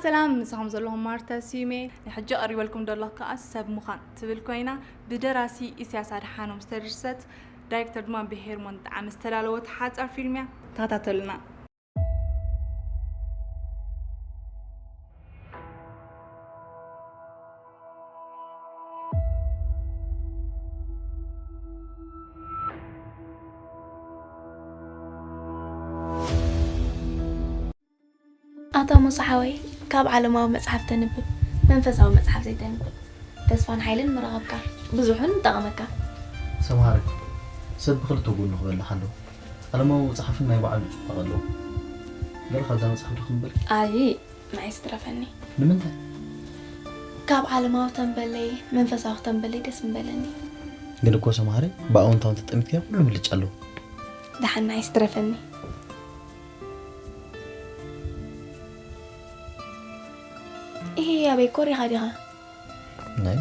ሰላም፣ ምሳኹም ዘለኹም ማርታ ስዩሜ። ንሕጂ ቀሪበልኩም ዘለኹ ከኣ ሰብ ምዃን ትብል ኮይና፣ ብደራሲ ኢሳያስ ኣድሓኖም ዝተደርሰት፣ ዳይሬክተር ድማ ብሄርሞን ጣዕመ ዝተዳለወት ሓጻር ፊልም እያ። ተኸታተሉና። ኣታ ሙሳ ሓወይ፣ ካብ ዓለማዊ መጽሓፍ ተንብብ፣ መንፈሳዊ መጽሓፍ ዘይተንብብ፣ ተስፋን ሓይልን ምረኸብካ፣ ብዙሑን ምጠቐመካ። ሰምሃር፣ ሰብ ብኽልተ ጎኑ ክበልሕ ኣለዎ። ዓለማዊ መጽሓፍን ናይ ባዕሉ ጽባቐ ኣለዎ። ገለ ካብዛ መጽሓፍ ዶ ክንበል? ኣይ፣ ንዓይ ዝትረፈኒ። ንምንታይ? ካብ ዓለማዊ ተንበለይ፣ መንፈሳዊ ተንበለይ ደስ ምበለኒ። ግን እኮ ሰምሃር፣ ብኣወንታዊ እንተጠሚትካዮ ኩሉ ብልጫ ኣለዎ። ደሓን ንዓይ ዝትረፈኒ። ኢሂ፣ ኣበይ ኮሪኻ ዲኻ? ናይ?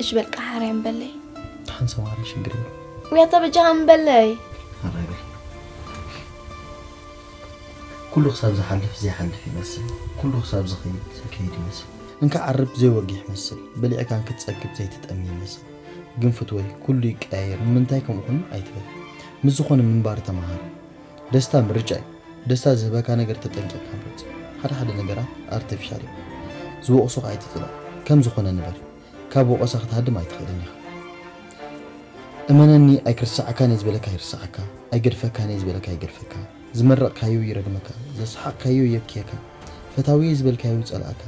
እሺ በል፣ ቃሕ ሕራይ እምበለይ። ደሓን ሰምሃር፣ ሽግር የብሉን። ውይ፣ ኣታ በጃኻ እምበለይ። ሕራይ በል። ኩሉ ክሳብ ዝሓልፍ ዘይሓልፍ ይመስል። ኩሉ ክሳብ ዝኸይድ ዘይከይድ ይመስል። እንካ ዓርብ ዘይወግሕ ይመስል። በሊዕካ እንክትጸግብ ዘይትጠሚ ይመስል። ግን ፍትወይ፣ ኩሉ ይቀያየር። ንምንታይ ከምኡ ኮይኑ ኣይትበል። ምስ ዝኾነ ምንባር ተመሃር። ደስታ ምርጫ እዩ። ደስታ ዝህበካ ነገር ተጠንቂቕካ ምረጽ። ሓደ ሓደ ነገራት ኣርተፊሻል እዮም። ዝወቕሱኻ ኣይትጽላእ። ከም ዝኾነ ንበር። ካብ ወቐሳ ክትሃድም ኣይትኽእልን ኢኻ። እመነኒ፣ ኣይክርስዓካን እየ ዝበለካ ይርስዓካ፣ ኣይገድፈካን እየ ዝበለካ ይገድፈካ፣ ዝመረቕካዮ ይረግመካ፣ ዘስሓቕካዮ የብክየካ፣ ፈታዊየ ዝበልካዮ ይጸልኣካ።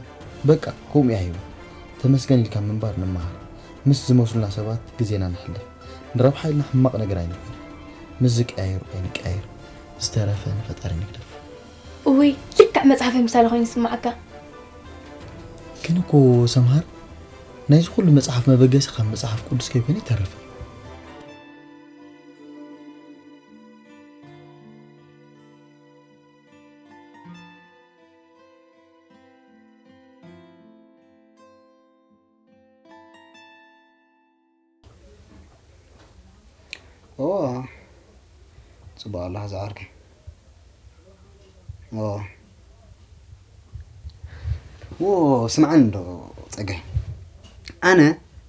በቃ፣ ከምኡ እያ ህይወት። ተመስገን ኢልካ ምንባር ንመሃር። ምስ ዝመስሉና ሰባት ግዜና ነሕልፍ። ንረብሓ ኢልና ሕማቕ ነገር ኣይንግበር። ምስ ዝቀያየሩ ኣይንቀያየር። ዝተረፈ ንፈጣሪ ንግደፎ። እውይ፣ ልክዕ መጽሓፈይ ምሳሌ ኮይኑ ይስምዓካ። ግን እኮ ሰምሃር፣ ናይዚ ኩሉ መጽሓፍ መበገሲ ካብ መጽሓፍ ቅዱስ ከይኮነ ይተርፍ። ኦ፣ ጽቡቕ ኣለኻ ዝዓርከይ። ኦ። ዎ፣ ስምዓኒ እንዶ ጸጋይ። ኣነ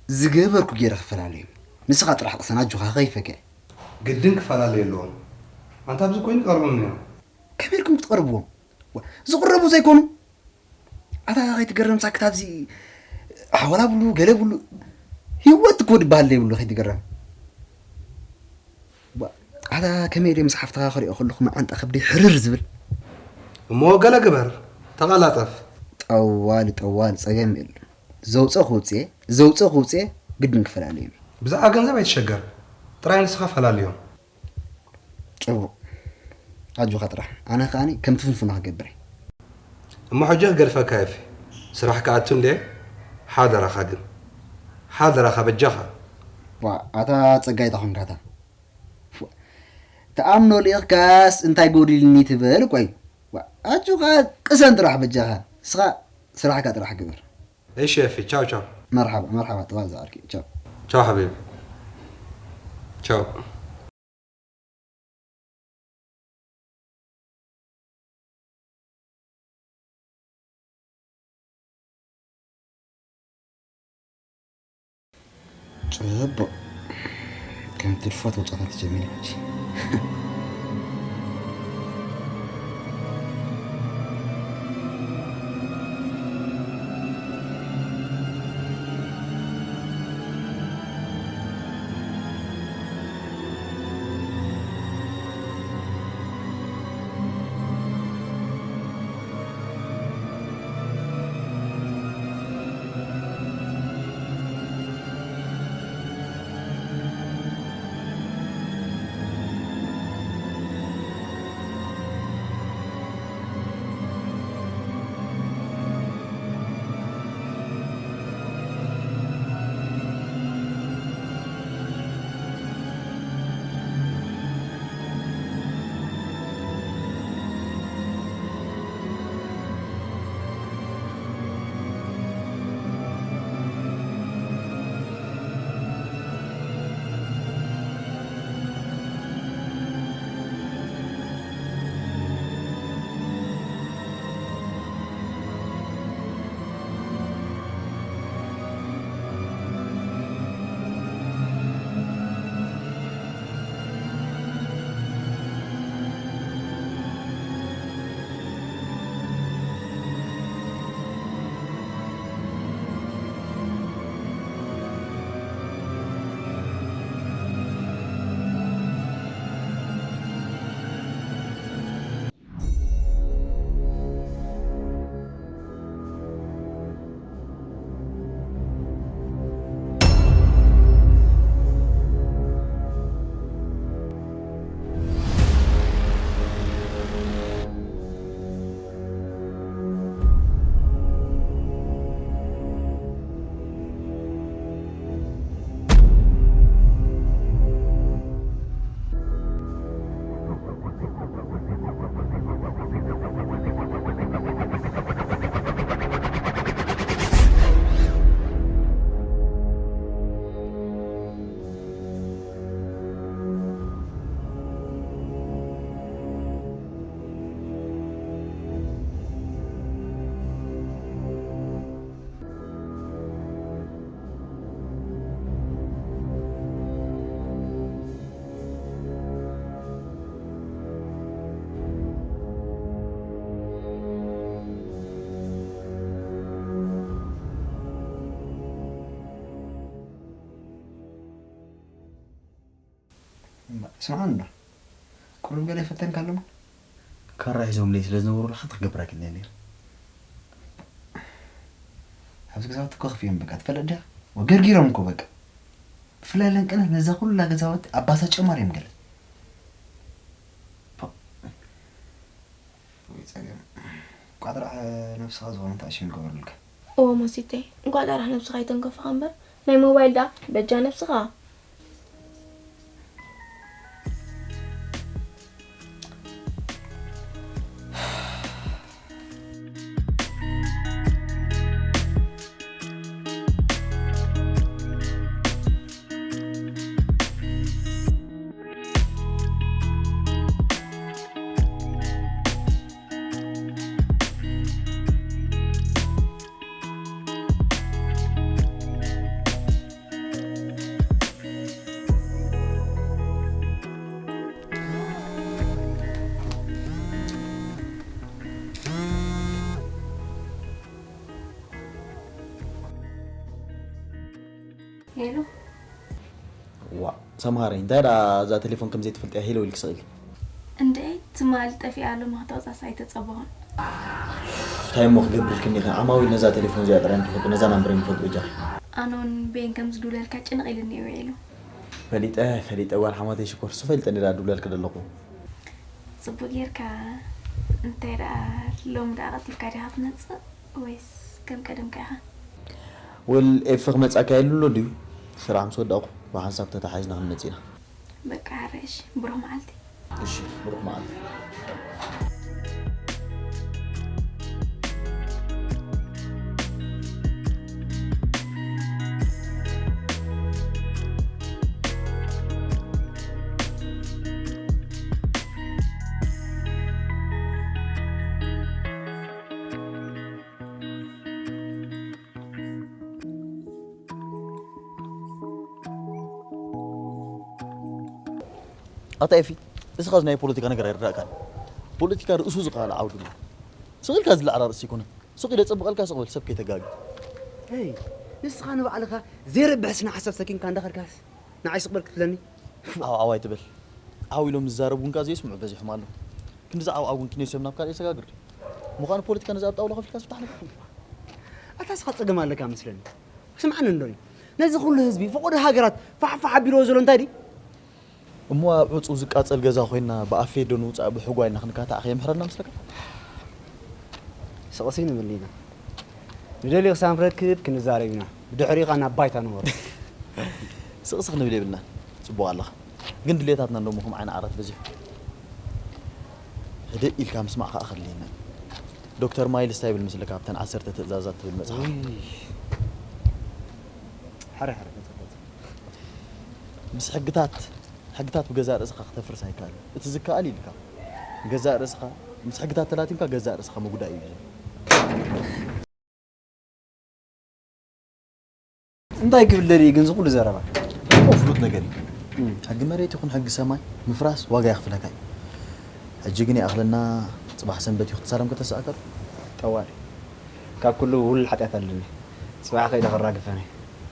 ዝገበርኩ ገይረ ክፈላለዮም። ንስኻ ጥራሕ ቅሰን ኣጆኻ ከይፈግዕ። ግድን ክፈላለዩ ኣለዎም። ኣንታ ኣብዚ ኮይኑ ቀርቦም እዮም። ከመይ ኢልኩም ክትቐርብዎም? ዋ፣ ዝቕረቡ ዘይኮኑ? ኣታ ከይትገረም ሳክት ኣብዚ ሓወላ ብሉ፣ ገለ ብሉ። ህይወት እኮ ድበሃል ዘይብሉ ከይትገረም። ዋ፣ ኣታ ከመይ ኢለ ምስ ሓፍትኻ ክሪኦ ከለኹ መዓንጣ ከብደይ ሕርር ዝብል። እሞ ገለ ግበር፣ ተቐላጠፍ። ጠዋሊ፣ ጠዋሊ፣ ጸገም የለን። ዘውፀ ክውፅኤ፣ ዘውፀ ክውፅኤ ግድን ክፈላለዮም። ብዛዕባ ገንዘብ ኣይትሸገር፣ ጥራይ ንስኻ ፈላልዮም። ጽቡቕ። ኣጆኻ ጥራሕ። ኣነ ከኣኒ ከምቲ ፍንፉና ክገብር እየ። እሞ ሕጂ ክገድፈካ እየ፣ ስራሕ ክኣቱ እንድየ። ሓደራኻ ግን። ሓደራኻ በጃኻ። ዋ፣ ኣታ ጸጋይ፣ እንታይ ኾንካ ኣታ? ፎ-፣ ትኣምኖ ልኢኽካስ እንታይ ጎዲልኒ ትብል? ቆይ። ዋ፣ ኣጆኻ ቅሰን ጥራሕ በጃኻ። ንስኻ ስራሕካ ጥራሕ ግበር። እሺ ኤፊ፣ ቻው ቻው። መርሓባ፣ መርሓባ፣ ጥዋል ዝዓርከይ። ቻው። ቻው ሓቢቢ። ቻው። ጽቡቕ። ከም ትድፎ ተውጻታት ጀሚራ ሕጂ። እምባ፣ ስምዓኒ እንዶ። ቁሩብ ገለ ይፈተንካ ኣለሞ? ካራ ሒዞምለይ ስለ ዝነበሩ፣ ሓንቲ ክገብራ ክኢልና ነይረ። ኣብዚ ገዛውቲ እኮ ከፊኦም በቃ፣ ትፈልጥ ዲኻ? ወገርጊሮም እኮ በቃ። ብፍላይ ለንቅነት ነዛ ኩላ ገዛውቲ ኣባሳጭዮማ ድዮም ገለ። ፖ። ወይ ጸገም። እንቋዕ ጥራሕ ነብስኻ ዝኾነ ተኣሽም ይገበረልካ። እወ ሞሲተይ፣ እንቋዕ ጥራሕ ነብስኻ ኣይተንከፍኻ እምበር፣ ናይ ሞባይል ደኣ በጃ ነብስኻ። ሄሎ። ዋ፣ ሰምሃረይ፣ እንታይ ደኣ እዛ ቴሌፎን ከም ዘይትፈልጥያ ሄሎ ኢልኪ ስቕ ኢልኪ? እንድዒ፣ ትማሊ ጠፊኣ ሎሚ ከተውጻስ ኣይተጸበኹን። እንታይ እሞ ክገብርልክን ኢኺ? ዓማዊል ነዛ ቴሌፎን እዚኣ ጥራይ እዮም ዝፈልጡ፣ ነዛ ናምበር እዮም ዝፈልጡ በጃኺ። ኣነ እውን በየን ከም ዝድውለልካ ጭንቕ ኢሉኒ እዩ ውዒሉ። ፈሊጠ፣ ፈሊጠ፣ ጓል ሓማተይ ሽኮር፣ እሱ ፈሊጠ እንድዒ ደኣ ድውለልኪ ዘለኹ። ጽቡቕ ጌርካ። እንታይ ደኣ ሎሚ ደኣ ቀልጢፍካ ዲኻ ትመጽእ ወይስ ከም ቀደምካ ኢኻ? ወል ኤፍ ክመጻካ የሉ ኣሎ ድዩ? ስራሕ ምስ ወዳእኩ ብሓንሳብ ተታሓሒዝና ክንመጽእ ኢና። በቃ ሕራይ እሺ፣ ብሩኽ መዓልቲ። እሺ፣ ብሩኽ መዓልቲ። ኣታ ኤፊ፣ እስኻስ ናይ ፖለቲካ ነገር ኣይርዳእካን። ፖለቲካ ርእሱ ዝኸኣለ ዓውዲ እዩ። ስቕ ኢልካ ዝለዓል ኣርእስቲ ኣይኮነን። ስቕ ኢለ ጸብቐልካ ስቕ በል፣ ሰብ ከይተጋጊ። ሄይ፣ ንስኻ ንባዕልኻ ዘይረብሕ ስነ ሓሳብ ሰኪምካ እንዳኸድካስ ንዓይ ስቕ በል ክትብለኒ? ዓው ዓው ኣይትበል። ዓው ኢሎም ዝዛረቡ እውን ከኣ ዘይስምዑ በዚሖም ኣለዉ። ክንዲ ዝዓው ዓው እውን ኪኖ ይሰም ናብ ካልእ የሰጋግር ድዩ? ምዃኑ ፖለቲካ ነዚ ኣብ ጣውላ ከፊልካ ዝፍታሕ ነገር። ኣታ እስኻ ጸገም ኣለካ መስለኒ። ስምዓኒ እንዶ። ነዚ ኩሉ ህዝቢ፣ ፈቐዶ ሃገራት ፋሕ ፋሕ ኣቢልዎ ዘሎ እንታይ ድዩ? እሞ ኣብ ዕጹው ዝቃጸል ገዛ ኮይንና ብኣፌ ዶ ንውጻእ ብሕጓ ኢልና ክንካታዕ ከየምሕረና መስለካ? ስቕሲ ንብል ኢና። ንደልዮ ክሳብ ንረክብ ክንዛረብ ኢና። ብድሕሪኡ ኸኣ ናብ ባይታ ንወርድ። ስቕሲ ክንብል የብልናን። ጽቡቕ ኣለኻ። ግን ድሌታትና እንደሞ ከም ዓይኒ ዓራት በዚሑ። ህድእ ኢልካ ምስማዕ ከኣ ከድልየና እዩ። ዶክተር ማይልስ እንታይ ይብል መስለካ ኣብተን ዓሰርተ ትእዛዛት ትብል መጽሓፍ? ውይ። ሓረ ሓረ ገጸ ገጸ። ምስ ሕግታት፣ ሕግታት ብገዛእ ርእስኻ ክተፍርስ ኣይከኣልን። እቲ ዝከኣል ኢልካ፣ ገዛእ ርእስኻ፣ ምስ ሕግታት ተላቲምካ ገዛእ ርእስኻ ምጉዳእ እዩ ዝብል። እንታይ ክብል ደልዩ ግን ዝኹሉ ዘረባ? እሞ ፍሉጥ ነገር እዩ። እም። ሕጊ መሬት ይኹን ሕጊ ሰማይ ምፍራስ ዋጋ የኽፍለካ እዩ። ሕጂ ግን ይኣኽለና፣ ጽባሕ ሰንበት እዩ ክትሳለም ከተስኣከር። ጠዋሪ። ካብ ኩሉ ውሉል ሓጢኣት ኣለኒ። ጽባሕ ከይደ ከራግፈኒ።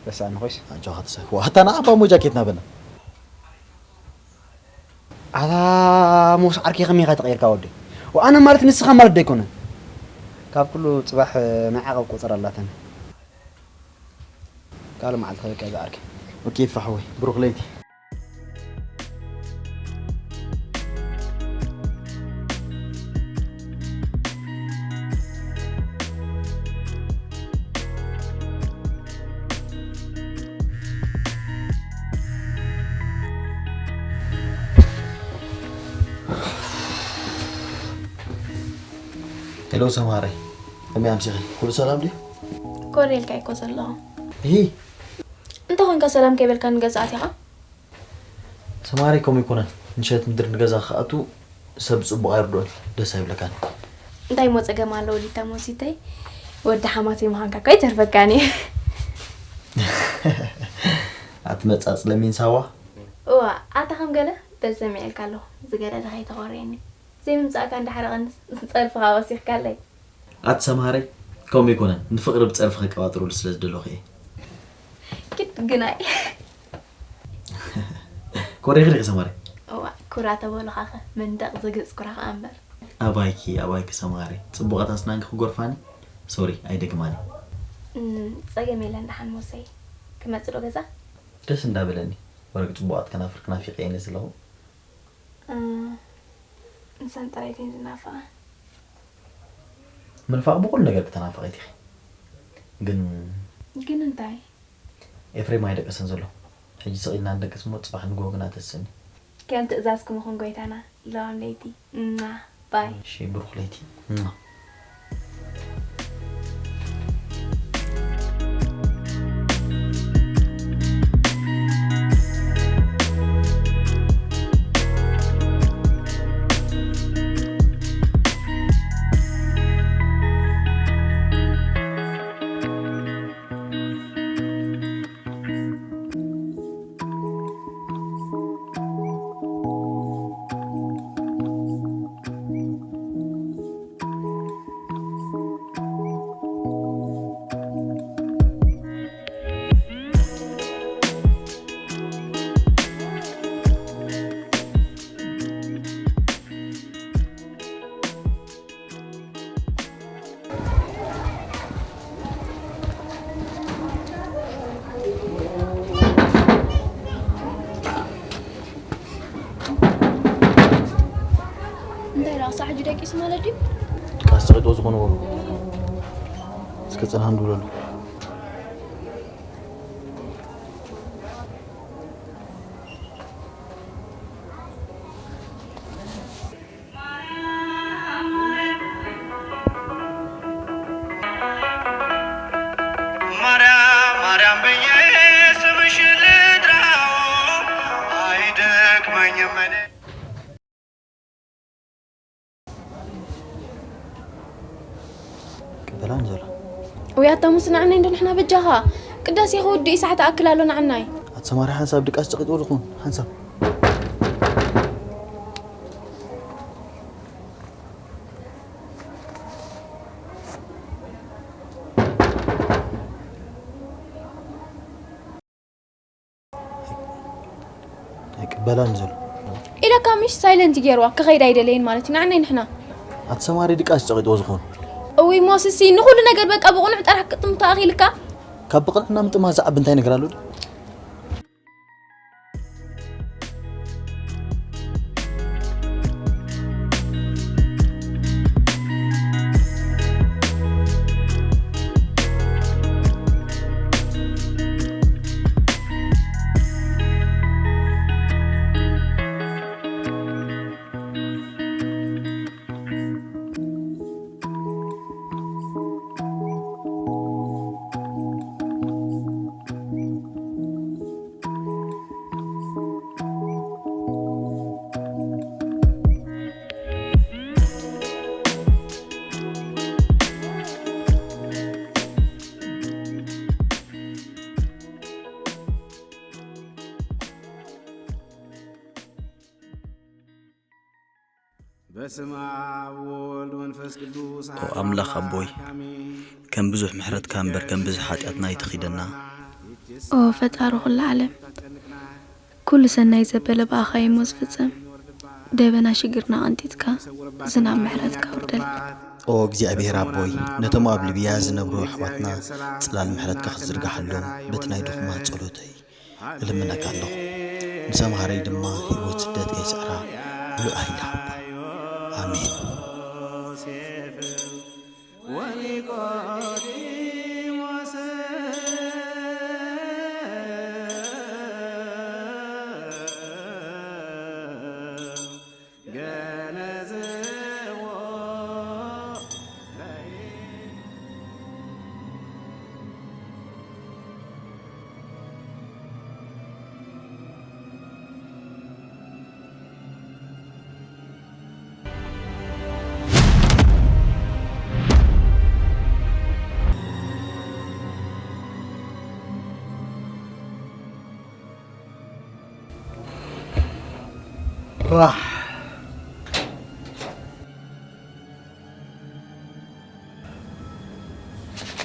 ረሳእኒ ኮይስ። ኣጆኻ ተሳኪ። ዋህታ ንዓ ባሞ ጃኬትና በና። ኣታ ሞስ ዓርከይ ከመይ ኢኻ ተቐይርካ ወደይ? ወኣነ ማለት ንስኻ ማለት ዶ ኣይኮነን? ካብ ኩሉ ጽባሕ ናይ ዓቐብ ቁጽር ኣላትኒ። ካልእ መዓልቲ ከበቅዕ ዝዓርከይ። ኦኬ፣ ይፋሕ ወይ፣ ብሩኽ ለይቲ። ሄሎ ሰምሃረይ፣ ከመይ ኣምሲኺ? ኩሉ ሰላም ድዩ? ኮር ኢልካ እኮ ዘለኹ። እሂ። እንተ ኾንካ ሰላም ከይበልካኒ ገዛ ኣቲኻ? ሰምሃረይ ከምኡ ኣይኮነን። ምሸት ምድሪ ንገዛ ክኣቱ ሰብ ጽቡቕ ኣይርድኦን። ደስ ኣይብለካን። እንታይ እሞ ጸገም ኣለዎ ሊታ ሞሲተይ? ወዲ ሓማተይ ምዃንካ እኮ ኣይተርፈካን እዩ። ኣቲ መጻጽ ለሚን ሳዋ? እዋ፣ ኣታ ከም ገለ በል ሰሚዐልካ ኣለኹ። ዝገደደ ከይተኾርየኒ። ዘይምምጻእካ እንዳሓረቐኒ ጸርፍኻ ወሲኽካለይ። ኣቲ ሰምሃረይ፣ ከምኡ ኣይኮነን። ንፍቕሪ ብጸርፊ ከቀባጥረሉ ስለ ዝደለኹ እየ። ኪድ ግናይ። ኮሪኺ ዲኺ ሰምሃረይ? እዋ፣ ኩራ ተበሉኻኸ፣ መንደቕ ዝግጽ ኩራ ኸኣ እምበር። ኣባይኪ፣ ኣባይኪ ሰማሪ፣ ጽቡቓት ኣስናንኪ ክጎርፋኒ? ሶሪ፣ ኣይደግማኒ። እም፣ ጸገም የለን ደሓን ሞሰይ። ክመጽእ ዶ ገዛ? ደስ እንዳበለኒ። ወረግ ጽቡቓት ከናፍርኪ ናፊቐ እየ ነዚ ኣለኹ። እም፣ ንሰን ጥራይ ድየን ዝናፍቓ? ምንፋቕ ብኹሉ ነገር ክተናፍቒ ኢኺ። ግን ግን እንታይ? ኤፍሬም ኣይደቀሰን ዘሎ። ሕጂ ስቕ ኢልና ንደቅስ እሞ ጽባሕ ንግሆ ግና ተስእኒ። ከም ትእዛዝኩም ይኹን ጎይታና። ለዋም ለይቲ። እማ፣ ባይ። እሺ፣ ብሩኽ ለይቲ። እማ። እንታይ ደኣ ክሳዕ ሕጂ ደቂሱ ማለት ድዩ? ድቃስ ጸቒጥዎ ዝኾንዎ። እስከ ጽንሃ ንድውለሉ። ማርያም ማርያም ብዬ ስምሽ ልጥራው ኣይደክመኝም እኔ። ቅበላ እንጀራ። ወይ ኣታ ሙስ ንዓናይ እንዶ ንሕና በጃኻ። ቅዳሴ ክውድእ እዩ፣ ሰዓት ኣክል ኣሎ ንዓናይ። ኣቲ ሰማሪ ሓንሳብ ድቃስ ጸቒጥዎ ዝኹን፣ ሓንሳብ። ኣይቅበላን ዘሎ። ኢለካ ምሽ ሳይለንት ገይርዋ ክኸይድ ኣይደለየን ማለት እዩ። ንዓናይ ንሕና። ኣቲ ሰማሪ ድቃስ ጸቒጥዎ ዝኾን። እውይ ሞስሲ ንኹሉ ነገር በቃ ብቕኑዕ ጥራሕ ክጥምቶ ኣኺልካ። ካብ ብቕንዕና ምጥማት ዝዓቢ እንታይ ነገር ኣሎ? በስመ አብ ወወልድ ወመንፈስ ቅዱስ ኦ ኣምላኽ ኣቦይ፣ ከም ብዙሕ ምሕረትካ እምበር ከም ብዙሕ ሓጢኣትና ኣይትኺደና። ኦ ፈጣሪ ኩሉ ዓለም፣ ኩሉ ሰናይ ዘበለ ብኣኻ እዩ እሞ ዝፍጸም። ደበና ሽግርና ቀንጢጥካ፣ ዝናብ ምሕረትካ ኣውርደልና። ኦ እግዚኣብሔር ኣቦይ፣ ነቶም ኣብ ሊብያ ዝነብሩ ኣሕዋትና ጽላል ምሕረትካ ክትዝርግሓሎም በቲ ናይ ድኹማት ጸሎተይ እልምነካ ኣለኹ። ንሰምሃረይ ድማ ህይወት ስደት ከይስዕራ ምሉእ ሃይሊ ሃባ። ኣሜን።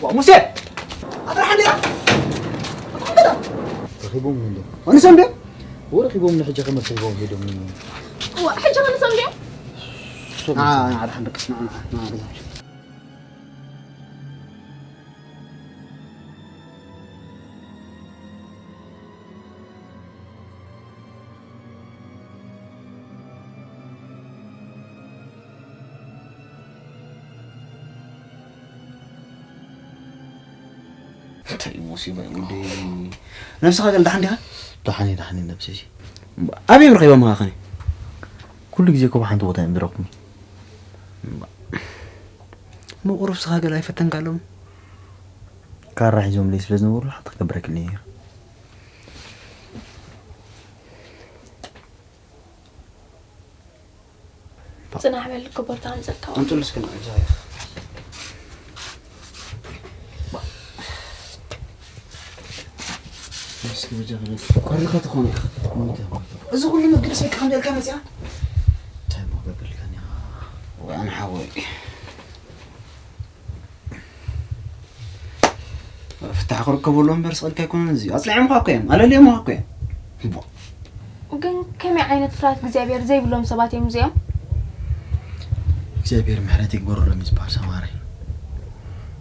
ዋ ሙሴ! ኣጥራሕ እንዲያ! ኣጥራሕ እንዲያ! ረኺቦም እንዶ። ኣንሶም ድዮም? ወረኺቦም ንሕጂ ከመት ሂቦም ሄዶም። እዋ ሕጂ ክንሶም ድዮም? ንዓ ንዓ ደሓን ደቅስ ንዓ ንዓ ንዓ ገዛ። እንታይ ሙሲባ እዩ ወደይ። ነብስኻ ገል ደሓን ዲኻ? ደሓን እየ፣ ደሓን እየ ነብሰይ። ኣበይ እዮም ረኺቦምኻ ኸኒ? ኩሉ ግዜ እኮ ኣብ ሓንቲ ቦታ እዮም ዝረኽቡኒ። እሞ ቁሩብ ስኻ ገለ ኣይፈተንካሎም? ካራ ሒዞምለይ ስለ ዝነበሩ ሓንቲ ክገብረክልኒ ነይረ። ጽናሕ በል ክቦርታ ኣምጽልካ። ኣምጽሉ እስኪ ንዕዘብ። እስኪ በጃ በለኪ። ቆሪኻ ትኾን ኢኻ። ሞይተ፣ ሞይተ። እዚ ኩሉ መገዲ ሰይካ ከም ደልካ መጽያ? እንታይ እሞ ገበልካኒ? ወኣን ሓወይ። ፍታሕ ክርከበሉ እምበር ስቐልካ ኣይኮነን እዚ። ኣጽሊዖምኻ እኮ እዮም። ኣለልዮምኻ እኮ እዮም። እቦ። ግን ከመይ ዓይነት ፍርሃት እግዚኣብሔር ዘይብሎም ሰባት እዮም እዚኦም? እግዚኣብሔር ምሕረት ይግበረሎም እዩ ዝበሃል ሰማራይ።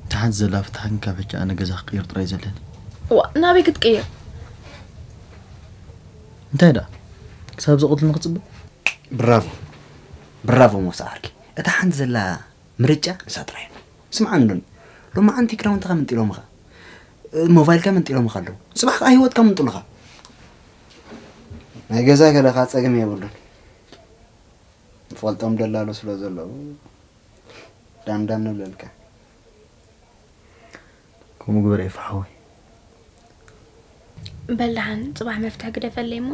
እታ ሓንቲ ዘላ ፍታሕ ግን ካብ ሕጂ ኣነ ገዛ ክቅይር ጥራይ ዘለኒ። እዋ ናበይ ክትቅይር? እንታይ ደኣ ክሳብ ዝቐትሉ ንክጽበ? ብራቮ ብራቮ ሞሳ ዓርኪ። እታ ሓንቲ ዘላ ምርጫ ንሳ ጥራይ እያ። ስምዓ እንዶኒ ሎማዓንቲ ክዳውንትኻ መንጢሎምኻ፣ ሞባይልካ መንጢሎምኻ ኣለዉ። ጽባሕ ከዓ ህይወትካ መንጥሉኻ። ናይ ገዛ ገለኻ ጸገም የብሉን። ንፈልጦም ደላሎ ስለ ዘለዉ ዳንዳን ንብለልካ። ከምኡ ግበር ኤፋ ሓወይ። በል ደሓን ጽባሕ መፍትሒ ግደፈለይ እሞ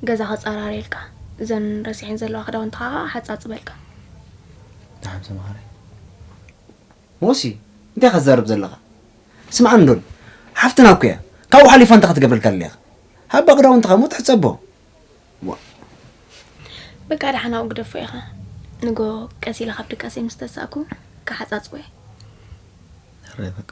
ገዛ ከጸራርየልካ፣ እዘን ረሲሐን ዘለዋ ክዳውንትኻ ከዓ ሓጻጽበልካ። ደሓን ሰማኸረይ። ሞሲ እንታይ ኢኻ ትዛረብ ዘለኻ? ስምዓ እንዶል ሓፍትና እኮ እያ። ካብኡ ሓሊፋ እንታይ ክትገብረልካ ኣለኻ? ሃባ ክዳውንትኻ እሞ ትሕጸቦ። በቃ ደሓን ኣብኡ ግደፎ ኢኻ። ንጎ ቀስ ኢለ ካብ ድቃሰይ ምስ ተሳእኩ ክሓጻጽቦ እየ። ሕራይ በቃ።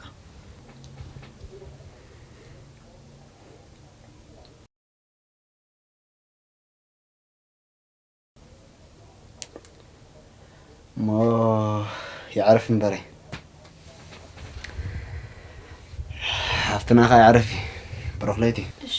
እሞ የዕርፍ እምበረ ሓፍትና ኸ የዕርፊ። ብሩኽ ለይቲ። እሺ።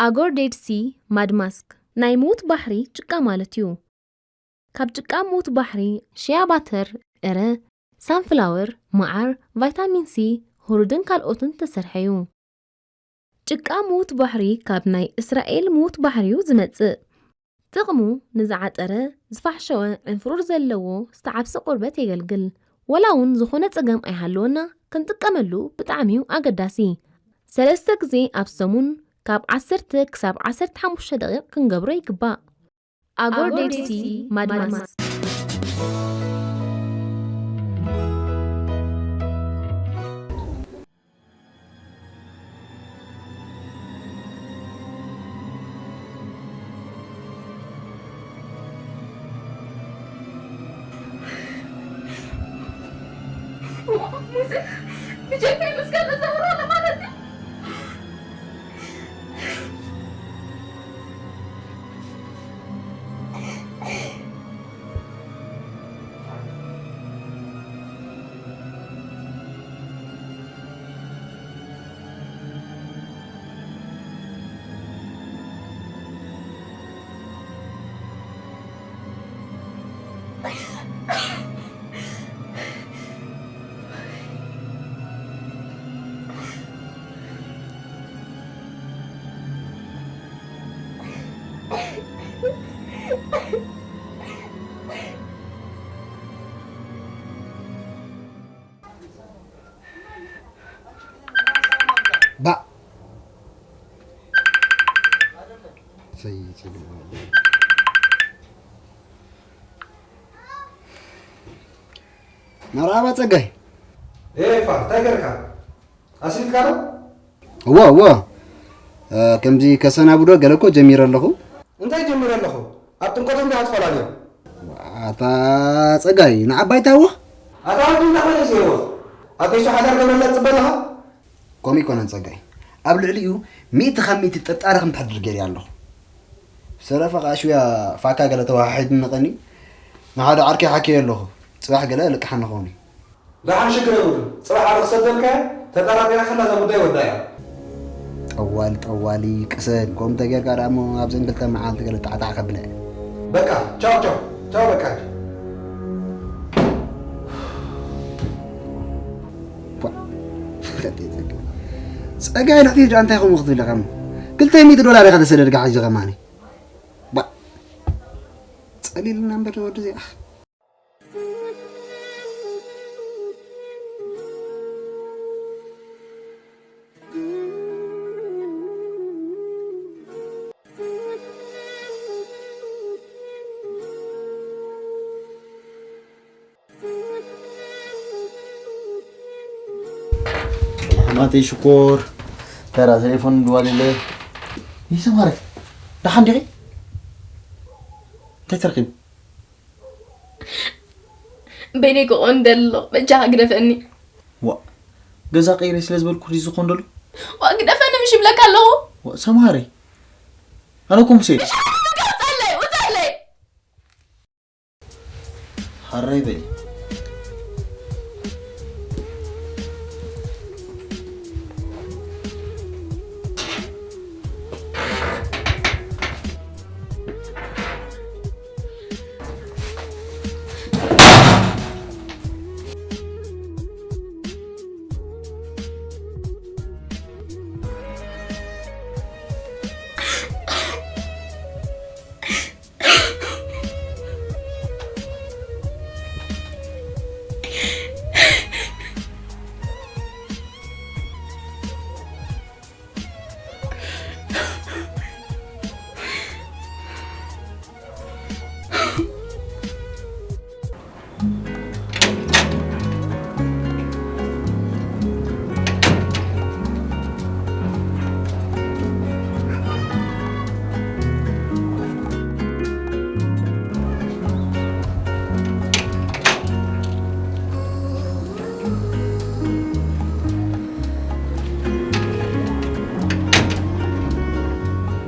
ኣጎር ዴድ ሲ ማድ ማስክ ናይ ምዉት ባሕሪ ጭቃ ማለት እዩ። ካብ ጭቃ ምዉት ባሕሪ ሽያ ባተር፣ ዕረ፣ ሳንፍላወር፣ መዓር፣ ቫይታሚን ሲ፣ ሁሩድን ካልኦትን ዝተሰርሐ እዩ። ጭቃ ምዉት ባሕሪ ካብ ናይ እስራኤል ምዉት ባሕሪ እዩ ዝመጽእ። ጥቕሙ ንዝዓጠረ፣ ዝፋሕሸወ፣ ዕንፍሩር ዘለዎ፣ ዝተዓብሰ ቆርበት የገልግል። ወላ እውን ዝኾነ ጸገም ኣይሃለወና፣ ክንጥቀመሉ ብጣዕሚ እዩ ኣገዳሲ። ሰለስተ ግዜ ኣብ ሰሙን ካብ ዓሰርተ ክሳብ ዓሰርተ ሓሙሽተ ደቂቕ ክንገብሮ ይግባእ። ኣጎር ዴድ ሲ ማድማስ። ሙሴ፣ ብጀካይ ምስ ካልእ ዘውሮ ኣሎ ማለት እዩ። ባእ። ሰይ፣ ሰይ። መርሓባ ጸጋይ። ኤፋ፣ እንታይ ገርካ? ኣስሊልካ ዶ? እወ፣ እወ። እ፣ ከምዚ ከሰናብዶ ገለ እኮ ጀሚረ ኣለኹ። እንታይ ጀሚረ ኣለኹ? ኣብ ጥምቀቶም ዶ ኣትፈላለዮም? ኣታ ጸጋይ፣ ንዓባይ ታወ? ኣታ ወዲ እንዳኸደ ዘይወ። ኣብ ገይሱ ሓዳር ገብረላ ትጽበ ኣለኻ? ከምኡ ኣይኮነን ጸጋይ። ኣብ ልዕሊኡ ሚእቲ ካብ ሚእቲ ጥርጣረ ከም ተሕድር ገይረ ኣለኹ። ሰረፈ ከኣ ሽውያ ፋካ ገለ ተወሓሒድኒ ቀኒ። ንሓደ ዓርከይ ሓኪየ ኣለኹ። ጽባሕ ገለ ልቅሓኒ ክኸውን እዩ። ደሓን ሽግር የብሉን። ጽባሕ ኣነ ክሰደልካ እየ። ተጠራጢራ ከላ እዛ ጉዳይ ወዳ እያ። ጠዋሊ፣ ጠዋሊ፣ ቅሰን። ከምኡ ተጌርካ ደኣ እሞ ኣብዘን ክልተ መዓልቲ ገለ ጣዕጣዕ ከብለ። በቃ፣ ቻው፣ ቻው። ቻው፣ በቃ። ቧ። ጸጋይ፣ ንሕቲ ደኣ እንታይ ከምኡ ክትብል ኢኻ እሞ? ክልተ ሚእቲ ዶላር ኢኻ ተሰደድካ ሕጂ ከማኒ። ቧ። ጸሊልና እምበር ወዲ እዚኣ። ኣሕማተይ ሽኮር፣ ተራ ቴሌፎን ድዋል የለ። ይሰማረ፣ ደሓን ዲኺ? እንታይ ተረኺቡ? በይነይ ክኾን ደሎ፣ በጃኻ ግደፈኒ። ዋ፣ ገዛ ቀይረ ስለ ዝበልኩ ድዩ ዝኾን ደሎ? ዋ፣ ግደፈኒ ምሽ ይብለካ ኣለኹ። ዋ፣ ሰምሃረይ፣ ኣነ እኮ ሙሴ። ምሽ ይብለካ፣ ውጻለይ፣ ውጻለይ። ሓራይ በሊ።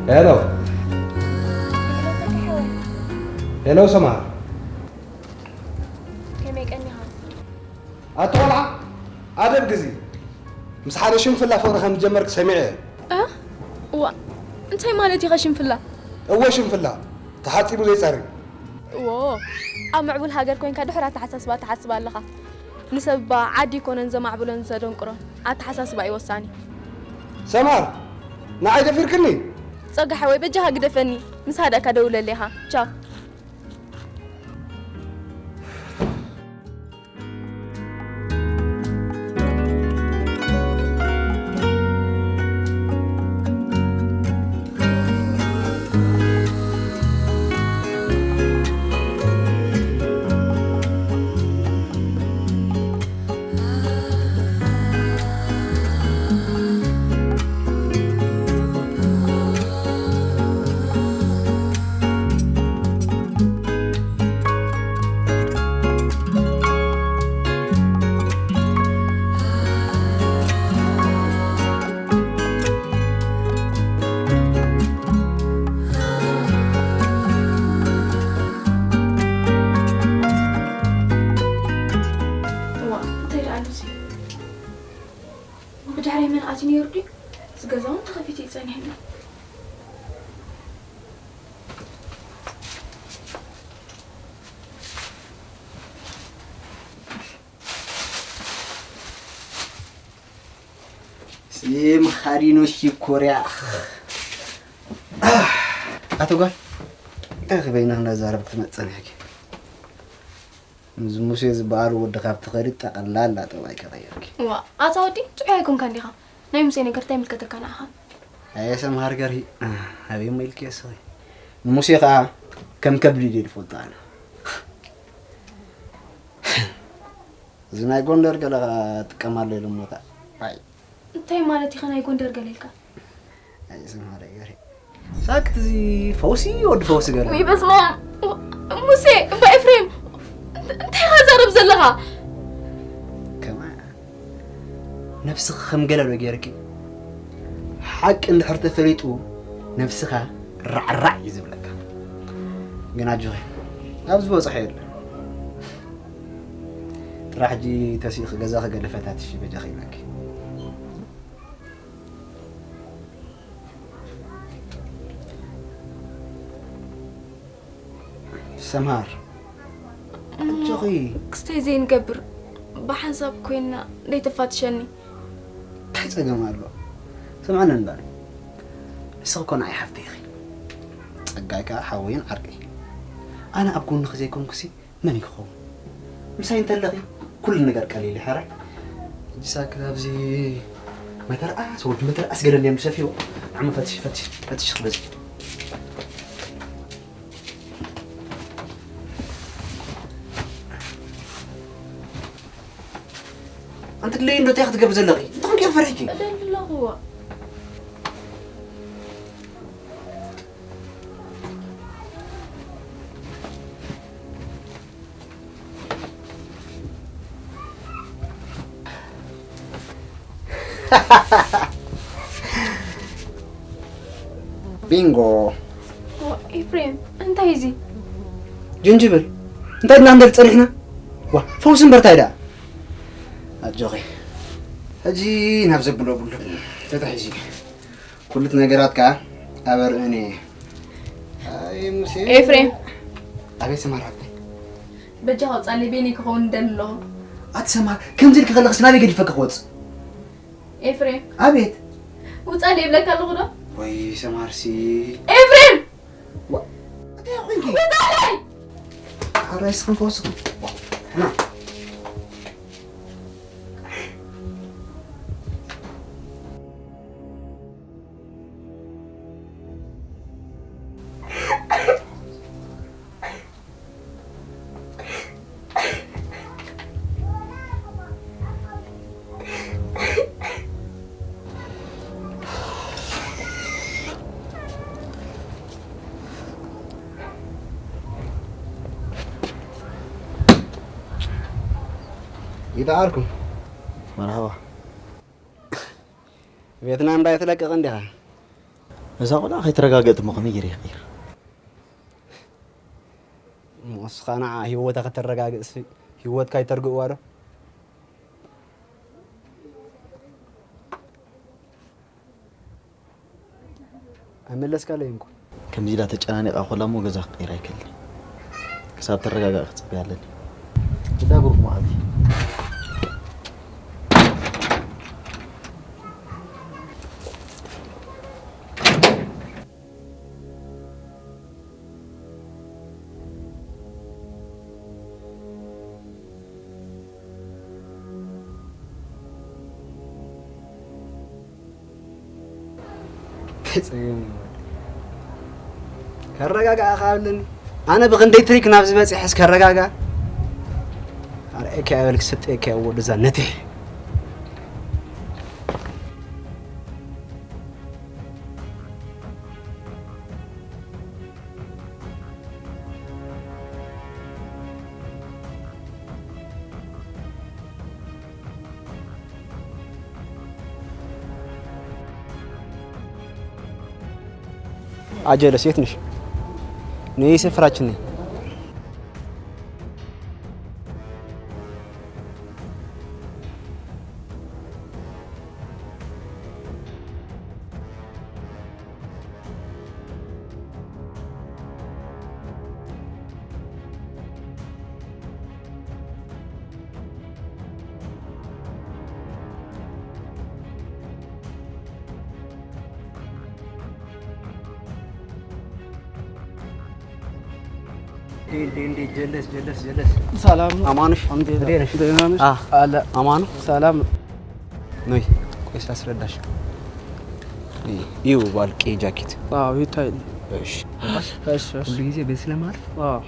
ሄሎ። ሄሎ ሰምሃር። ከመይ ቀኒኻ? ኣቲ ቆልዓ፣ ኣደብ ግዚ። ምስ ሓደ ሽንፍላ ፍቕሪ ከም ዝጀመርክ ሰሚዐ እየ። እ? ዋ፣ እንታይ ማለት ኢኻ ሽንፍላ? እወ ሽንፍላ፣ ተሓጺቡ ዘይጸሪ። እዎ፣ ኣብ ምዕቡል ሃገር ኮይንካ ድሑር ኣተሓሳስባ ትሓስብ ኣለኻ። ንሰብ እባ ዓዲ ኣይኮነን ዘማዕብሎን ዘደንቁሮን፣ ኣተሓሳስባ እዩ ወሳኒ። ሰምሃር፣ ንዓይ ደፊርክኒ? ጸጋ ሓወይ በጃኻ ግደፈኒ፣ ምስ ሃደእካ ደውለለይ ኢኻ። ቻው። ብድሕሪ መን ኣትዩ ነይሩ ድዩ? እዚ ገዛ እውን ተኸፊቱ እዩ ጸኒሕና። ስም ሃዲኑ ሽኮርያ። ኣቶ ጓል፣ እንታይ በይና እንዳዛረብክ ትመጽእ ጸኒሕኪ? ምስ ሙሴ ዝበሃል ወዲ ካብ ትኸዲ ጠቕላላ ጠባይኪ ቀይርኪ። ዋእ ኣታ ወዲ ጥዑይ ኣይኮንካን ዲኻ? ናይ ሙሴ ነገር እንታይ ይምልከተካ ንዓኻ? ኣየ ሰምሃር ገርሂ፣ ኣበይ እሞ ኢልኪ እስኺ? ንሙሴ ኸኣ ከም ከብዲ ድየ ዝፈልጦ ኣነ። እዚ ናይ ጎንደር ገለ ኸኣ ጥቀማሉ ኢሉ እሞ ኸኣ ዋይ። እንታይ ማለት ኢኻ ናይ ጎንደር ገለ ኢልካ? ኣይ ሰምሃር ገርሂ። ሳክት እዚ ፈውሲ ወዲ ፈውሲ ገለ። ውይ በስመ ኣብ ሙሴ እባ ኤፍሬም እንታይ ኢኻ ዛረብ ዘለኻ? ከማ ነብስኺ ከም ገለ ዶ ገይርኪ ሓቂ እንድሕር ተፈሊጡ ነብስኻ ራዕራዕ እዩ ዝብለካ። ግን ኣጆኺ ኣብዚ ዝበፅሖ የለን። ጥራሕ ሕጂ ተሲእኺ ገዛኺ ገለ ፈታትሺ በጃኺ ይብለኪ። ሰምሃር ኣጆኺ። ክስታይ ዘይንገብር ብሓንሳብ ኮይንና ደይተፋትሸኒ። እንታይ ጸገም ኣሎ? ስምዕኒ እምበር ንስኺ እኮ ንዓይ ሓፍተይ ኢኺ። ጸጋይ ከኣ ሓወይን ዓርከይ። ኣነ ኣብ ጎንኺ ዘይኮንኩሲ መን እዩ ክኸውን? ምሳይ እንተለኺ ኩሉ ነገር ቀሊል እዩ ሕራይ። ሕጂ ሳክ ኣብዚ መተርኣስ ወዲ መተርኣስ ገለ እንድዮም ዝሰፍይዎ። ዓሚ ፈትሽ ፈትሽ ፈትሽ ክበዝሕ። ኣንቲ ድለይ እንዶ እንታይ ክትገብሪ ዘለኺ? እንታይ ጌር ፈሪሕኪ? እደሊ ኣለኹ። ቢንጎ። ኤፍሬም እንታይ እዚ? ጅንጅብል እንታይ ድና ክንደል ጸኒሕና? ዋ ፈውሲ እምበር እንታይ ደኣ? ኣጆኺ ሕጂ ናብ ዘብሎ ብሉ ተታሒዙ ኩልት ነገራት ከኣ ኣበርእን እየ። ኣይ ሙሴ ኤፍሬም ኣቤት ሰማር ሓፍተይ። በጃኻ ውጻለይ በይነይ ክኸውን ይደሊ ኣለኹ። ኣቲ ሰማር ከምዚ ኢልኪ ከለኽስ ናበይ ገዲፈኪ ክወጽእ? ኤፍሬም ኣቤት። ውጻለይ ይብለካ ኣለኹ ዶ? ወይ ሰማርሲ። ኤፍሬም እንታይ ኮንኪ? ውጻለይ። ሓራይ ስኽን ፈወስኹም። ና። ይደዓርኩም። መርሃባ። ቤትና እንዳ ትለቅቕ እንዲኻ። እዛ ቆልዓ ከይተረጋገጥ እሞ ከመይ ገይረ ይቕይር? ንስኻ ንዓ ህይወታ ከተረጋግጽሲ ህይወትካ ይተርግእዋ ዶ? ኣይመለስካለይን እኮ። ከምዚ ኢላ ተጨናኒቓ ኮላ እሞ ገዛ ክቕይር ኣይክእልን። ክሳብ ትረጋጋእ ክጽበያ ኣለኒ። ግዳ ብሩኽ መዓልቲ። ከረጋጋእኻ ኣለኒ። ኣነ ብኽንደይ ትሪክ ናብዚ በፂሐስ ከረጋጋ። ኣርኤካ ይበልክ ስጤካ ወደዛ ነትሕ። አጀለስ የት ነሽ? ነይ ስፍራችን ነይ። እንዴ እንዴ እንዴ፣ ጀለስ ጀለስ ጀለስ። ሰላም ነው። አማንሽ? እንዴት ነሽ? ደህና ነሽ? አ፣ አለ። አማኑ? ሰላም። ነይ፣ ቆይ ሳስረዳሽ። እዩ ባልቄ ጃኬት። አዎ፣ ይታይ። እሺ። እሺ፣ እሺ። ሁሉ ጊዜ በዚህ ስለማልፍ፣ አዎ።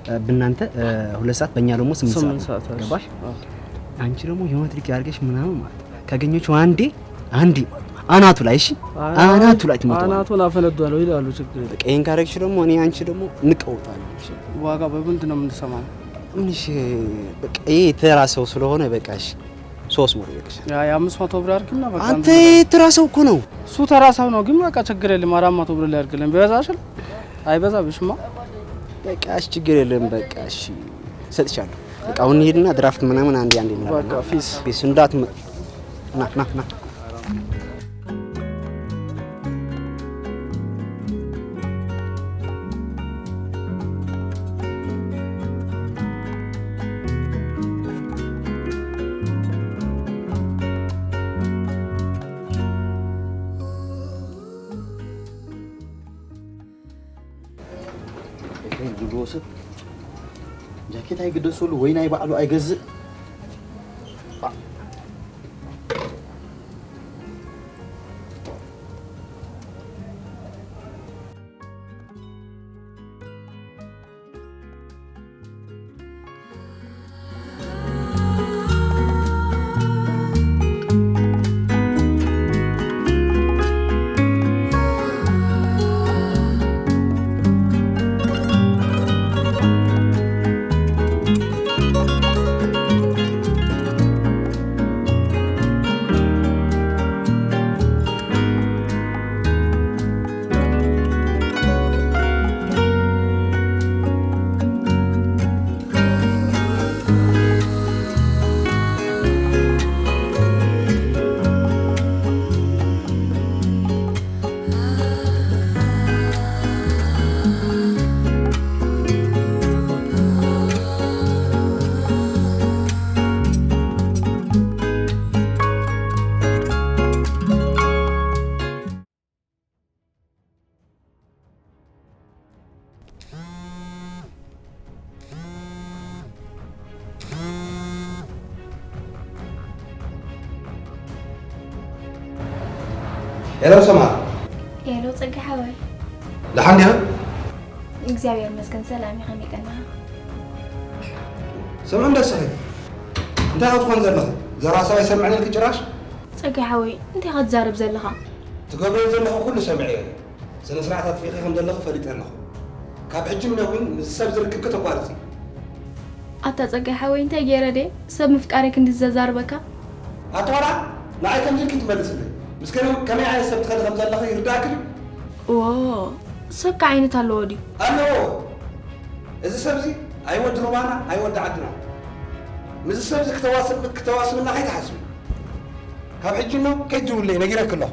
እ፣ በእናንተ፣ እ፣ ሁለት ሰዓት፣ በእኛ ደግሞ ስምንት ሰዓት ስምንት ነው። ሰዓት፣ እሺ። ገባሽ? አዎ። አንቺ ደግሞ የሆነ ትሪክ ያርገሽ ምናምን ማለት ነው። ካገኘችው አንዴ፣ አንዴ አናቱ ላይ፣ እሺ? አናቱ ላይ ትመታዋለሽ። አናቱን አፈነዷለሁ ይላሉ። ችግር የለም። በቃ ይሄን ካረግሽ ደግሞ እኔ አንቺ ደግሞ እንቀውጣለን። እሺ? ዋጋ በምንድን ነው የምንሰማው? ምንሽ፣ በቃ ይሄ ተራ ሰው ስለሆነ በቃ እሺ። ሶስት መቶ ይልሻል። ያ፣ የ500 ብር አድርግና በቃ አንተ እንትን ተራ ሰው እኮ ነው። እሱ ተራ ሰው ነው፣ ግን በቃ ችግር የለም። አራት መቶ ብር ላይ አድርግልን። ቢበዛ አይሻል? አይበዛብሽማ። በቃ እሺ፣ ችግር የለም። በቃ እሺ፣ እሰጥሻለሁ። በቃ አሁን እንሂድና ድራፍት ምናምን አንዴ አንዴ እንላለን። በቃ ፊስ። ፊስ እንዳትመ-፣ ና፣ ና፣ ና። ኤፍሬም ዝብልዎ ሰብ ጃኬት ኣይግደሰሉ ወይ ናይ ባዕሉ ኣይገዝእ። ሄሎ ሰማር። ሄሎ ጸጋ ሓወይ። ደሓን ዲኻ? እግዚኣብሔር ይመስገን ሰላም እየ፣ ከመይ ቀኒኻ? ስምዒ እንዶ እስኺ። እንታይ ክትኮን ዘለኻ? ዘረባ ሰብ ኣይሰምዕን ኢልኪ ጭራሽ? ጸጋ ሓወይ፣ እንታይ ኢኻ ትዛረብ ዘለኻ? ትገብሮ ዘለኻ ኩሉ ሰሚዐዮ። ስነ ስርዓት ኣጥፊእኺ ከም ዘለኺ ፈሊጠ ኣለኹ። ካብ ሕጂ ንደዊን ምስ ሰብ ዝርክብኪ ተቋርጺ። ኣታ ጸጋይ ሓወይ፣ እንታይ ገይረ ድየ ሰብ ምፍቃረይ ክንዲ ዘዛርበካ? ኣታ ዋላ ንዓይ ከምዚ ኢልኪ ትመልስለይ? ምስ ከመይ፣ ከመይ ዓይነት ሰብ ትኸዲ ከም ዘለኺ ይርድኣኪ ድዩ? ዎ፣ ሰብካ ዓይነት ኣለዎ ድዩ? ኣለዎ። እዚ ሰብ እዚ ኣይወዲ ሩባና፣ ኣይወዲ ዓድና። ምስዚ ሰብ እዚ ክተዋስብ-፣ ክተዋስብና ከይትሓስቢ። ካብ ሕጂ እኖ ከይትጅውለይ ነጊረኪ ኣለኹ።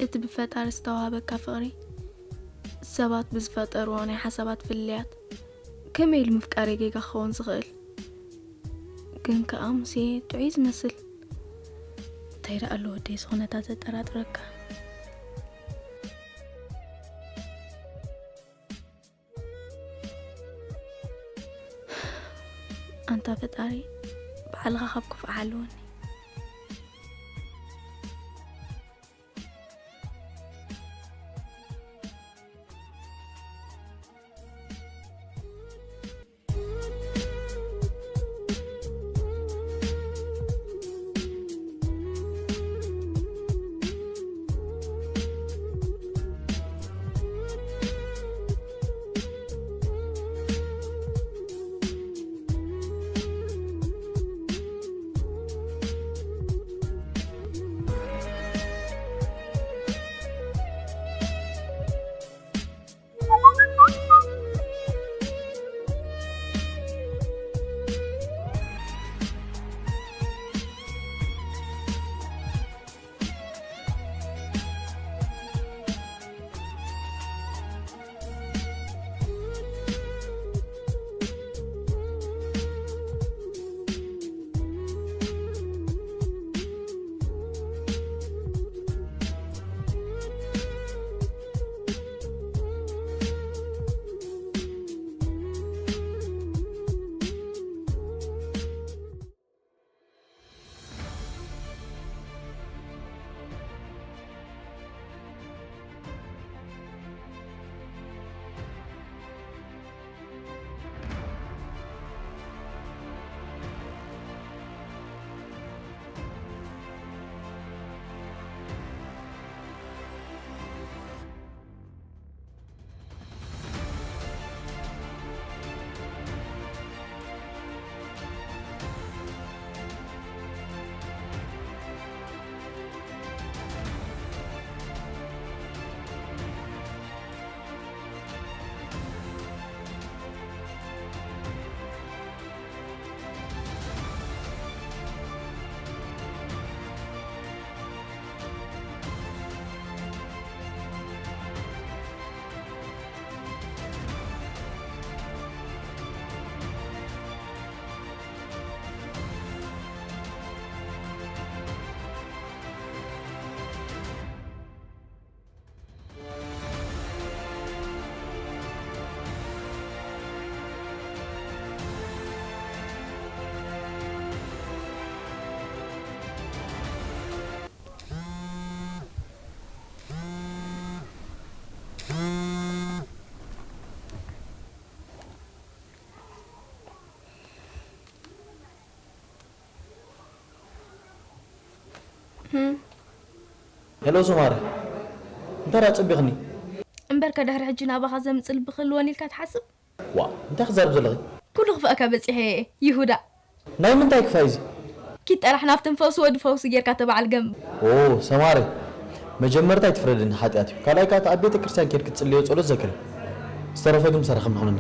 እቲ ብፈጣሪ ዝተዋህበካ ፍቕሪ፣ ሰባት ብዝፈጠርዎ ናይ ሓሳባት ፍልልያት፣ ከመይ ኢሉ ምፍቃረይ ጌጋ ክኸውን ዝኽእል? ግን ከኣ ሙሴ ጥዑይ ዝመስል። እንታይ ደኣ ኣሎ ወደይ እዚ ኩነታት ዘጠራጥረካ? ኣንታ ፈጣሪ፣ ባዕልኻ ካብ ክፉእ ሓልወኒ። ሄሎ ሶማሪ፣ እንታይ ደኣ ጸቢቕኒ? እምበርከ ድሕሪ ሕጂ ናባኻ ዘምጽእ ልቢ ክህልወኒ ኢልካ ትሓስብ? ዋእ፣ እንታይ ክትዛረቢ ዘለኺ? ኩሉ ክፍኣካ በጺሐ እየ ይሁዳ። ናይ ምንታይ ክፋእ እዩ እዚ? ኪድ ጠራሕ ናብቶም ፈውሲ ወዲ ፈውሲ ጌርካ ተባዓል ገም። ኦ ሰማሪ፣ መጀመርታ ኣይትፍረደኒ፣ ሓጢኣት እዩ። ካልኣይ ከኣ እቲ ኣብ ቤተ ክርስቲያን ኬድኪ ትጽልዮ ጸሎት ዘክሪ። ዝተረፈ ግን ምሳና ከም ንኹንና።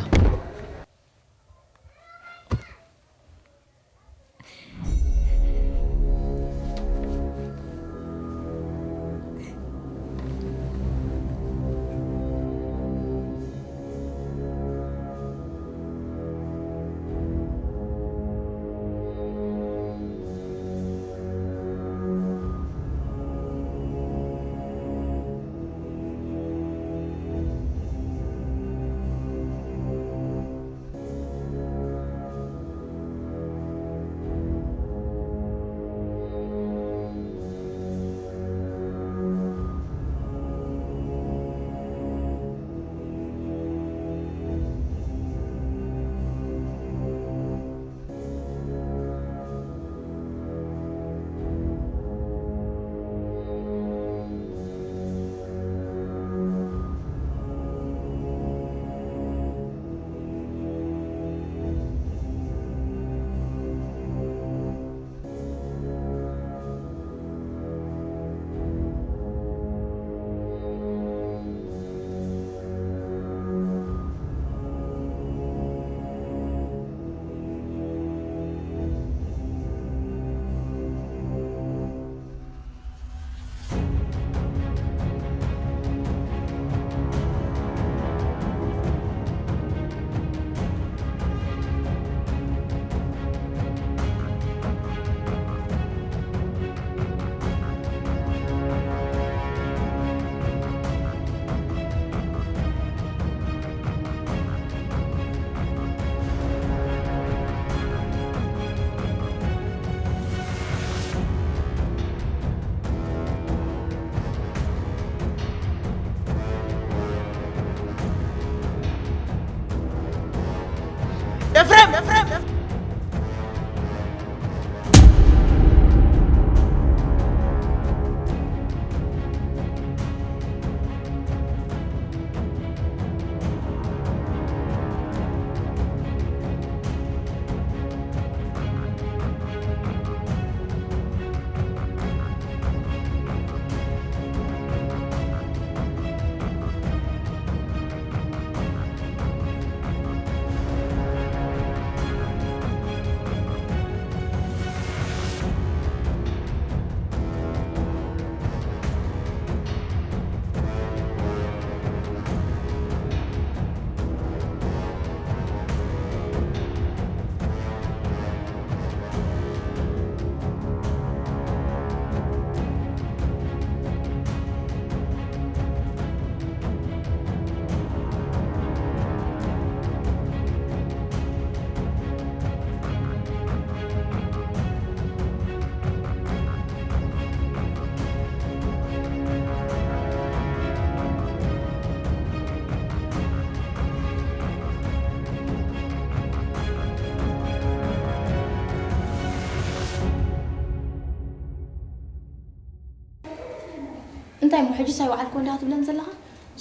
እንታይ እሞ ሕጂ ሳይወዓልኩ እንዲኻ ትብለን ዘለኻ?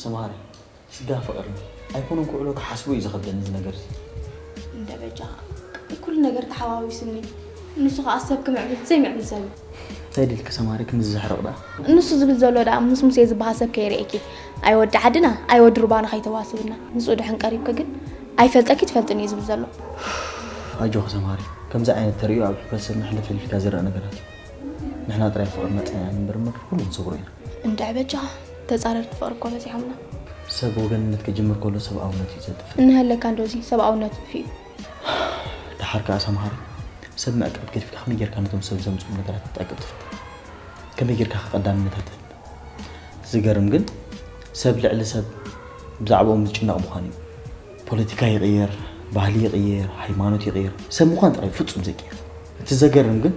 ሰምሃር፣ ስጋ ፍቕሪ ኣይኮነን ክውዕሎ ክሓስቦ እዩ ዝኸብደኒ እዚ ነገር እዚ። እንደ በጃ፣ ኩሉ ነገር ተሓዋዊሱኒ። ንሱ ኸዓ ሰብ ክምዕብል ዘይምዕብል ሰብ እዩ። እንታይ ድልኪ ሰምሃር፣ ክንዲ ዝሕርቕ ደኣ? ንሱ ዝብል ዘሎ ደኣ ምስ ሙሴ ዝበሃል ሰብ ከይርእየኪ። ኣይ ወዲ ዓድና ኣይ ወዲ ሩባና ከይተዋስብና። ምስኡ ድሕን ቀሪብኪ ግን ኣይፈልጠኪ ትፈልጥኒ እዩ ዝብል ዘሎ። ኣጆኺ ሰምሃር፣ ከምዚ ዓይነት ተርእዮ ኣብ ሕብረተሰብና ሕልፍ ሕልፍ ኢልካ ዝረኣ ነገራት እዩ። ንሕና ጥራይ ፍቕሪ መጽናዕና ንንበር እምበር ኩሉ ንሰግሮ ኢና። እንድዒ በጃኻ ተጻረርቲ ፍቕሪ እኮ በዚሖምና። ሰብ ወገንነት ክጅምር ከሎ ሰብኣውነት እዩ ዘጥፍእ። እንሀለካ እንዶ እዚ ሰብኣውነት ይጥፍእ እዩ። ደሓር ከኣ ሰምሃር፣ ሰብ ምዕቃብ ገዲፍካ ከመይ ጌርካ ነቶም ሰብ ዘምጽኡ ነገራት ክትዕቅብ ትኽእል? ከመይ ጌርካ ከ ቀዳምነታት ትህብ? ዝገርም ግን ሰብ ልዕሊ ሰብ ብዛዕባኦም ዝጭነቕ ምዃኑ እዩ። ፖለቲካ ይቕየር፣ ባህሊ ይቕየር፣ ሃይማኖት ይቕየር፣ ሰብ ምዃን ጥራይ ፍጹም ዘይቅየር። እቲ ዘገርም ግን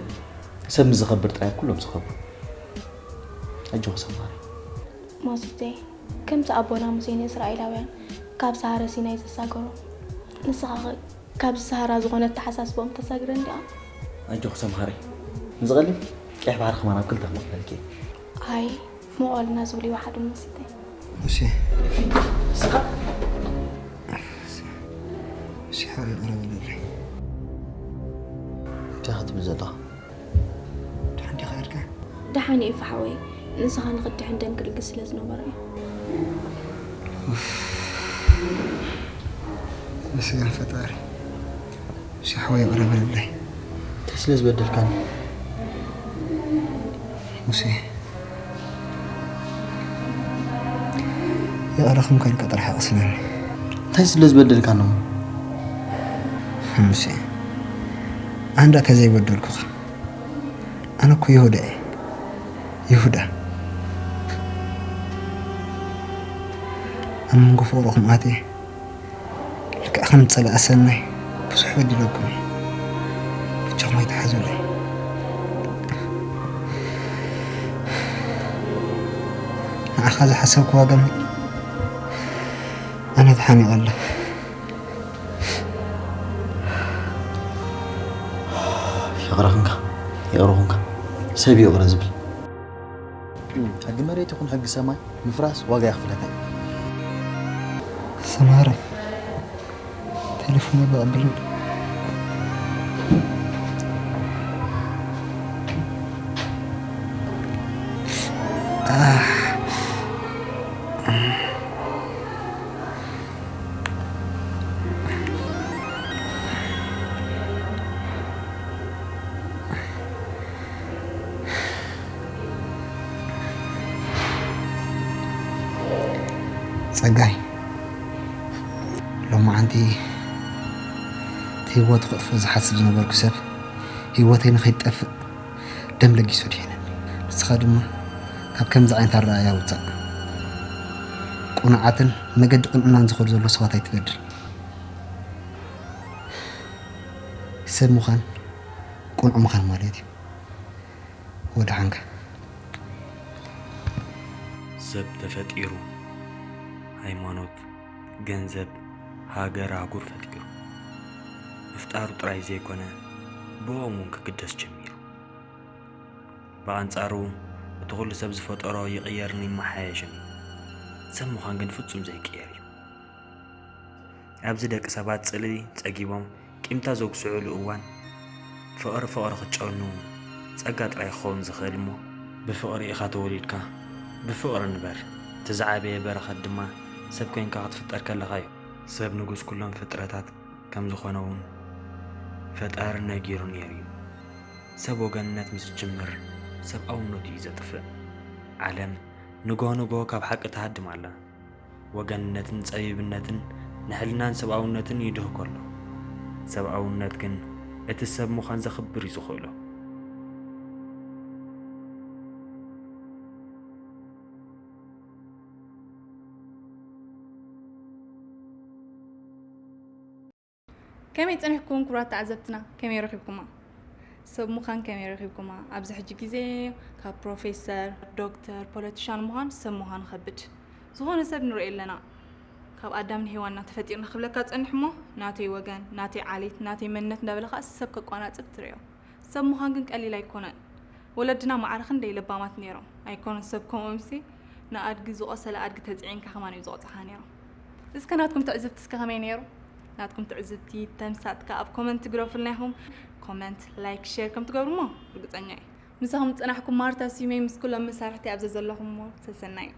ሰብ ምስ ዝኸብር ጥራይ ኩሎም ዝኸብሩ። ኣጆኺ ሰማሪ። ማሱቴ፣ ከምቲ ኣቦና ሙሴ ንእስራኤላውያን ካብ ሰሃረ ሲናይ ዘሳገሮም፣ ንስኻ ኸ ካብዚ ሰሃራ ዝኾነ ኣተሓሳስባኦም ተሳግረን ዲኻ? ኣጆኺ ሰምሃረይ፣ ንዝቐልል ቀይሕ ባሕሪ ከማን ኣብ ክልተ ክመቕለልኪ እየ። ኣይ መቐልና ዝብሉ ይወሓዱ ሙሲተይ። ሙሴ፣ ንስኻ ሙሴ ሓወይ ይቕረ በለለይ። እንታይ ኢኻ ትብል ዘለኻ? ደሓን ዲኻ ኤርካ? ደሓን እየ እፋ ሓወይ፣ ንስኻ ንኽድሕን ደም ክልግስ ስለ ዝነበሮ እየ። መስገን ፈጣሪ። ሙሴ ሓወይ ይቕረ በለለይ። እንታይ ስለ ዝበደልካኒ? ሙሴ ይቕረ ከም ከልካ ጥራሕ ኣቕስነኒ። እንታይ ስለ ዝበደልካኒ እሞ? ሙሴ ኣንዳ ተዘይበደልኩኻ ኣነ እኮ ይሁዳ እየ። ይሁዳ ኣብ መንጎ ፍቕርኹም ኣትየ ልክዕ ከም ጸላኢ ሰናይ ብዙሕ በዲለኩም እየ። በጃኹም ኣይትሓዙለይ። ንዓኻ ዝሓሰብኩ ዋጋ ኣነ ተሓኒቐ ኣለኹ። ይቕረ ኹንካ ይቕረ ኹንካ ሰብ እዩ ይቕረ ዝብል። ሕጊ መሬት ይኹን ሕጊ ሰማይ ምፍራስ ዋጋ የኽፍለካ እዩ። ሰምሃረ ቴሌፎን በቐብል ጸጋይ ሎማዓንቲ እቲ ህይወቱ ክጥፍእ ዝሓስብ ዝነበርኩ ሰብ ህይወተይ ንኸይትጠፍእ ደም ለጊሱ ኣድሒኑኒ። ንስኻ ድማ ካብ ከምዚ ዓይነት ኣረኣእያ ውጻእ። ቅኑዓትን መገዲ ቅንዕናን ዝኸዱ ዘለዉ ሰባት ኣይትበድል። ሰብ ምዃን ቅኑዕ ምዃን ማለት እዩ። ወደሓንካ። ሰብ ተፈጢሩ፣ ሃይማኖት፣ ገንዘብ፣ ሃገር፣ ኣህጉር ፈጢሩ። ምፍጣሩ ጥራይ ዘይኮነ፣ ብኦም እውን ክግደስ ጀሚሩ። ብኣንጻሩ፣ እቲ ኹሉ ሰብ ዝፈጠሮ ይቕየርን ይመሓየሽን እዩ። ሰብ ምዃን ግን ፍጹም ዘይቅየር እዩ። ኣብዚ ደቂ ሰባት ጽልኢ ጸጊቦም ቂምታ ዘጉስዕሉ እዋን፣ ፍቕሪ ፍቕሪ ክጨኑ ጸጋ ጥራይ ክኸውን ዝኽእል እሞ፣ ብፍቕሪ ኢኻ ተወሊድካ፣ ብፍቕሪ ንበር። እቲ ዝዓበየ በረኸት ድማ ሰብ ኮይንካ ክትፍጠር ከለኻ እዩ። ሰብ ንጉስ ኩሎም ፍጥረታት ከም ዝኾነ እውን ፈጣሪ ነጊሩ ነይሩ እዩ። ሰብ ወገንነት ምስ ዝጅምር፣ ሰብኣውነቱ እዩ ዘጥፍእ። ዓለም ንግሆ ንግሆ ካብ ሓቂ ትሃድም ኣላ። ወገንነትን ጸቢብነትን ንሕልናን ሰብኣውነትን ይድህኮ ኣሎ። ሰብኣውነት ግን እቲ ሰብ ምዃን ዘኽብር እዩ ዝኽእሎ። ከመይ ጸኒሕኩም ክቡራት ተዓዘብትና፣ ከመይ ረኺብኩማ? ሰብ ምዃን ከመይ ረኺብኩማ? ኣብዚ ሕጂ ግዜ ካብ ፕሮፌሰር፣ ዶክተር፣ ፖለቲሻን ምዃን ሰብ ምዃን ይኸብድ። ዝኾነ ሰብ ንርኢ ኣለና። ካብ ኣዳምን ሄዋንና ተፈጢርና ክብለካ ጸኒሑ እሞ፣ ናተይ ወገን፣ ናተይ ዓሌት፣ ናተይ መንነት እንዳበለ ከኣ ሰብ ከቋናጽብ ትርእዮ። ሰብ ምዃን ግን ቀሊል ኣይኮነን። ወለድና ማዕረ ክንደይ ለባማት ነይሮም። ኣይኮነን ሰብ ከምኦምሲ ንኣድጊ ዝቆሰለ ኣድጊ ተፅዒንካ ከማን እዩ ዝቆፅኻ ነይሩ። እስከ ናትኩም ትዕዝብቲ እስከ ከመይ ነይሩ? ናትኩም ትዕዝብቲ ተምሳጥካ ኣብ ኮመንት ግረፉልና ኢኹም። ኮመንት፣ ላይክ፣ ሼር ከም ትገብሩ እሞ ርግፀኛ እየ። ምሳኹም ዝፀናሕኩም ማርታ ስዩመይ ምስ ኩሎም መሳርሕቲ ኣብዚ ዘለኹም እሞ ሰሰናዩ።